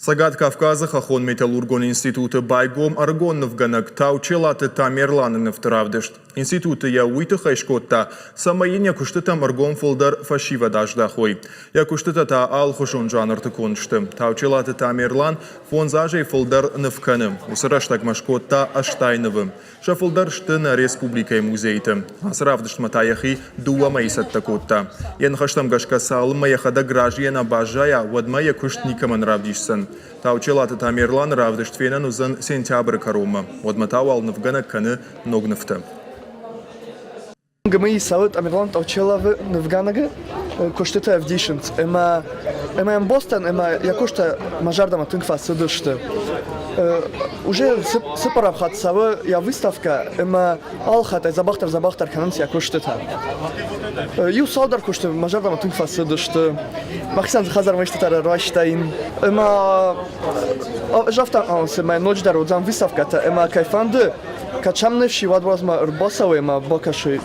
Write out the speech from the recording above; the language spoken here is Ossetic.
Цӕгат Кавказы хӕххон-металлургон институты байгом ӕрыгон нывгӕнӕг Таучелаты Тамерланы нывты равдыст. Институты йӕ уый тыххӕй скодта, цӕмӕй йын йӕ куыстытӕм ӕргом фылдӕр фӕсивӕд аздахой. Йӕ куыстытӕ та алыхуызон жанрты конд сты. Таучелаты Тамерлан фондз азӕй фылдӕр ныв кӕны. Уыцы рӕстӕгмӕ скодта 80 нывы. Сӕ фылдӕр сты нӕ республикӕйы музейты. Ацы равдыстмӕ та йӕхи дыууӕ мӕйы цӕттӕ кодта. Йӕ ныхӕстӕм гӕсгӕ, цалынмӕ йӕхӕдӕг разыйӕ нӕ баззайа, уӕдмӕ йӕ куыст никӕмӕн равдисдзӕн. Таучелаты Тамерланы равдыст фенӕн уыдзӕн сентябры кӕронмӕ. Уӕдмӕ та уал нывгӕнӕг кӕны ног нывтӕ. ГМИ цӕуы Тамерлан Таучеловы нывгӕнӕгы куыстытӕ ӕвдисынц ӕмӕ ӕмӕ йӕм бостӕн ӕмӕ йӕ куыстӕ мӕ зӕрдӕмӕ тынг фӕцыдысты. Уже цыппӕрӕм хатт цӕуы йӕ выставкӕ ӕмӕ алы хаттӕй дзӕбӕхдӕр-дзӕбӕхдӕр кӕнынц йӕ куыстытӕ. Иу цалдӕр куысты мӕ зӕрдӕмӕ тынг фӕцыдысты. Мӕхицӕн дзы хӕдзармӕ истытӕ райстаин. Ӕмӕ ӕз афтӕ ӕнхъӕлын, цымӕ ноджыдӕр уыдзӕн выставкӕтӕ ӕмӕ кӕй фӕнды, Кӕд сӕм ныфс и, уӕд уадз ӕрбацӕуой ӕмӕ бакӕсой.